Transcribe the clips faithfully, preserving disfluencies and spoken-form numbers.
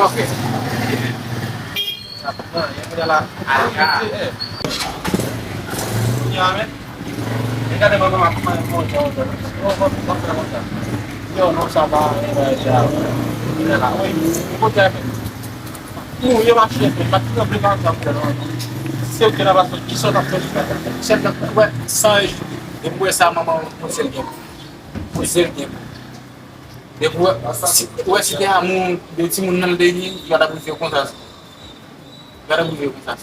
sa w fè. Sa pa anyen, kounye a la. Ala. Kounye a, men. Men gade mwen kòman, kòman, kòman, kòman, kòman, kòman fè konsa. Yo, non, sa pa, e, e, sa. Kounye a la, wi. Kote a fè? Nou, yo mache, men, pa ti nan vle pa sa, non. Se yo ki nan pase, ki sòt ap fè. Chèf nan, wè, sanj. Depi wè sa, manman, konn sèl gen. Konn sèl gen. Depi wè, si, wè, si te amou, de timoun nan, l te gen, yo t ap rive konsa. Gade mwen konsa.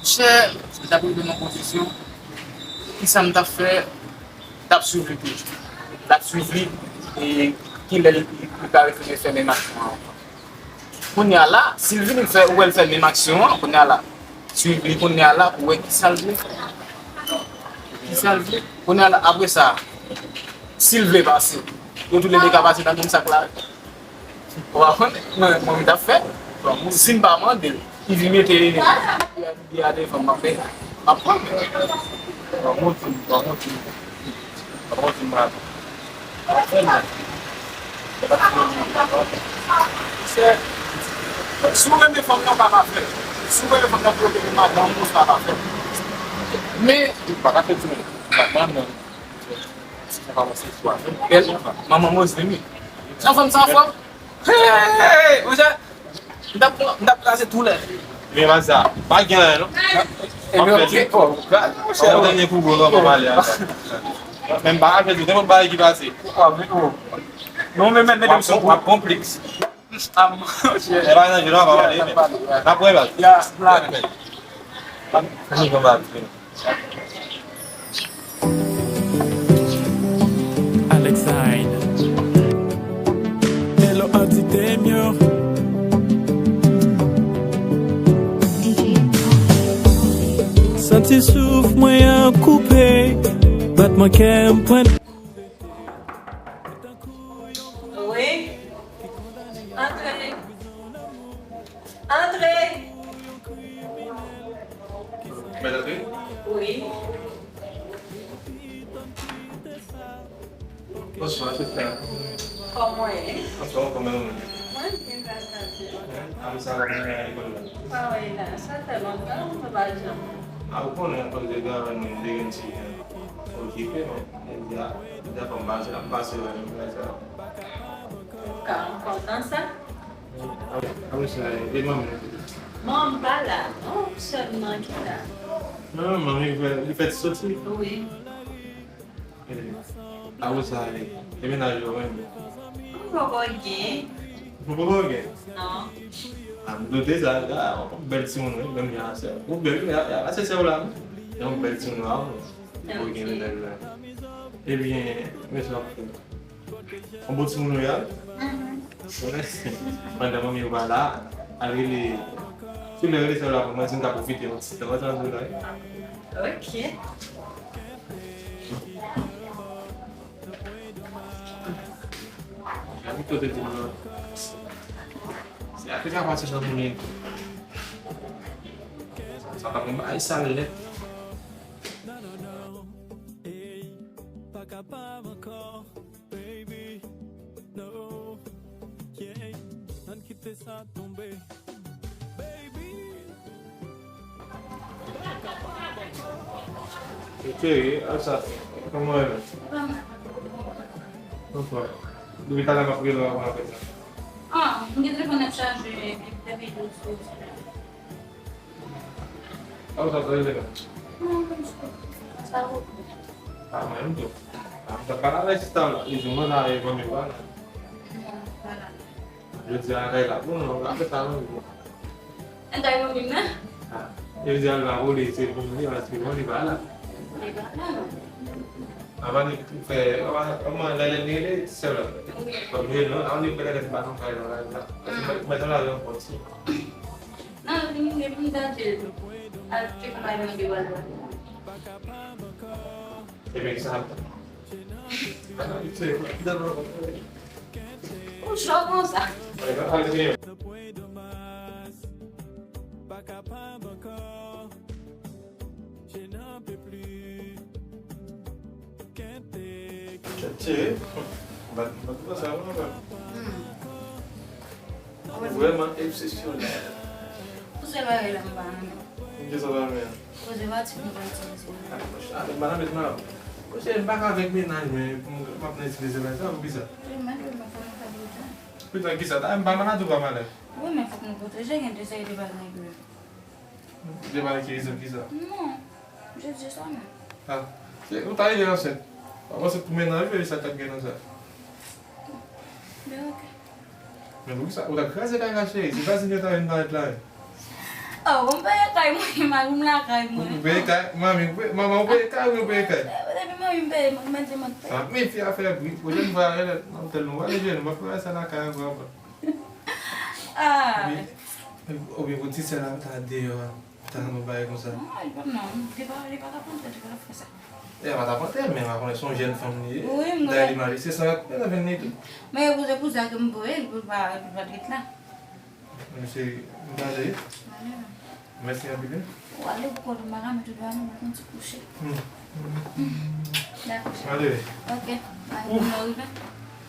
Chè, m t ap rive nan pozisyon, kisa m t ap fè? M t ap swiv li toujou. M t ap swiv li, e kilè li, li, li ka retounen fè menm aksyon an ankò. Kounye a la, si l vini fè, ou wè l fè menm aksyon an, kounye a la, swiv li kounye a la pou wè kisa l vle. Kisa l vle. Kounye a la, apre sa, si l vle pase, yo toulède ka pase nan menm sak la. Ou pa konn, mwen, mwen, m t ap fè. Si m pa mande l, li vin mete li a devan m, m ap fè, m ap pran. Bon, bon, bon, bon. Bon, di m la. Sèlman. Misye, si w renmen fanm nan, pa pa fè l. Si w renmen fanm nan, pou yo te madanm ou, pa pa fè l. Men, ou pa ka fè timoun. Madanm nan, se pa yon sèl fwa. Bèl manman Moslin, wi. Jan fanm sa fò. Hey, monchè, m t ap pran, m t ap kraze tou lè. Men baz sa, pa gen anyen non. Ebyen, ok. Yon dènye kou, bro, nou pa pale a. Men m pa ka fè tout, nenpòt bagay ki pase. Ah, men, oh. Non, men, men, men, w ap konpliks. Ah, monchè. E pa nan jwe non, pa pale, men. N ap wè, baz. Ya, black. Ann konbat, vini. Alexine. Hello, Auntie Temio. Santi souf mwen an koupe, batman kè m pran. Wi. Antre. Antre. Mèt antre? Wi. Bonswa, sista. Kòman w ye? Anfòm, kòman w ye? Mwen byen, gras a Dye. Apre sa, kòman w ye lekòl la? Pa wè la, sa fè lontan, mwen pa janm. A, ou konnen, akoz de travay mwen, m te gen ti okipe, men, jodi a, jodi a fò m pase, m pase wè nou, bagay sa. Ou ka, m kontan sa. Apre sa, e manmi w? Manmi pa la non, sè m nan ki la. Non, manmi, li fè, li fè ti soti? Wi. E, apre sa, e, e mennaj ou menm? M poko gen. Ou poko gen? Non. A, m doute sa, a, yon bèl timoun, wi, menm jan a sè w. Ou bèl, wi, a, a, a, se sè w la, wi. Yon bèl timoun la, wi. Ou poko gen mennaj la. Ebyen, men sa w ap fè. Yon bon timoun ou ye a? Mhm. Pandan manmi w pa la, al rele. Sou lè rele sè w la pou mwen, di m ka pwofite yon ti tan. Wè sa m di w la, wi. Ok. Gade kote di m nan. Se Afrika pase nan moun. Sa pa konn bay sa lè. Pa kapab ankò, baby. No, yeah, ann kite sa tonbe, baby. Cheri, a sa, kòman w ye? Anfòm. Depi talè m ap rele w avan apèl la. Ah, m gen telefòn nan chaje depi douz. Sa ou sa, sa rele la? Non, sa ou. Ah, mwen menm tou. Ah, m t ap pale avèk sista w la. Li di mwen la, e fanmi w pa la. Non, pa la. Jodi a, kay la pou nou, apre sa, nou. An kay fanmi m nan? Ah, yo di al pa vole, se pou nou, paske bon, li pa la. Li pa la, non. Avan nou fè, avan, avan lè, lè, lè, sè la. Wi. Kòm jwe non, avan nou fè lè, lè, pa nou kay la, la. Paske mwen, mwen, sa la, yon pòt. Non, li vini depi m tande l. Al tcheke bay mwen de wal la. Ebyen, sa ap. Ou cho konsa. Ay, ay, ay. Tchè, tchè. Bat, bat, bat sa, non, non. Hmm. Vrèman eksepsyonèl. Pou se bagay la, m pa renmen. Kisa w pa renmen? Koze pati pou pati, mesye. Ah, monchè, avèk bann avèk nan. Monchè, m pa ka avèk mennaj mwen, pou m, m ap nan ti bezwen sa, pou kisa? Wi, men, wi, men, fò nou fè pita. Pita kisa? M pa malad ou pa malad? Wi, men fòk nou pwoteje, gen de seri de bagay ke. De bagay ki egzanp kisa? Non, je di sa non. Ah, se, ou ta rive ansent. Pa panse pou mennaj ou, e sa k ap gen nan sa. Ben, ok. Men poukisa ou t ap kraze kay la, cheri? Se vwazin yo ta vin parèt la, wi. Oh, bon, m peye kay mwen, mari m lakay mwen. Ou peye kay? Manmi, ou peye, manman, ou peye kay oubyen ou peye kay? Eh, depi manmi m peye, mwen, mwen di mwen peye. Ah, men fi a fè bri. Pwochèn fwa, nan otèl nou, w a leve, nou pa fè sa lakay ankò, ankò. Ah. Oubyen, oubyen pou ti sè la ta deyò a. Talè nou bagay konsa. Non, li pa, non, li pa, li pa ka pran tèt, li pa ka fè sa. E, pa ta pran tèt, men pa konnen se yon jèn fanm li ye. Wi, m konnen. Dayè li marye, se sa k ap vin li tou. Men se pou sa ke m voye l pou l pa, pou l pa t ret la. Men se, m pale. Ale la. Mèsi anpil, wi. Ou ale pou kont ou, m pa ka mete dwa nan, m konn ti kouche. Hmm. Ale. Ok. Ay, pou nou rive.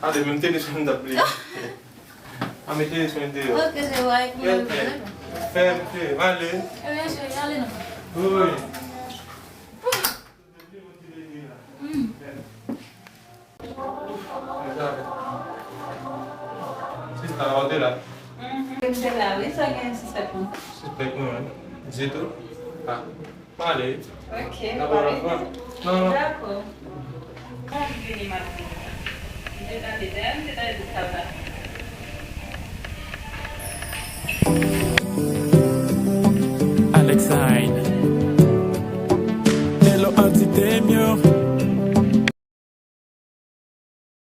Ale, menm telefòn m t ap bliye. A, mete swen deyò. Ok, se vre, pou nou rive. Fè m fè m ale. Ebyen, cheri, ale non. Wi. Sista, w te la? Mhm. M te la, wi, sa gen sispèk nou. Sispèk nou, wi. Ditou? A. M ale. Ok, m ale. Non, non. Dakò. Bon, m vini maten. M te tande dèyè, m te tande tout sa w t ap di.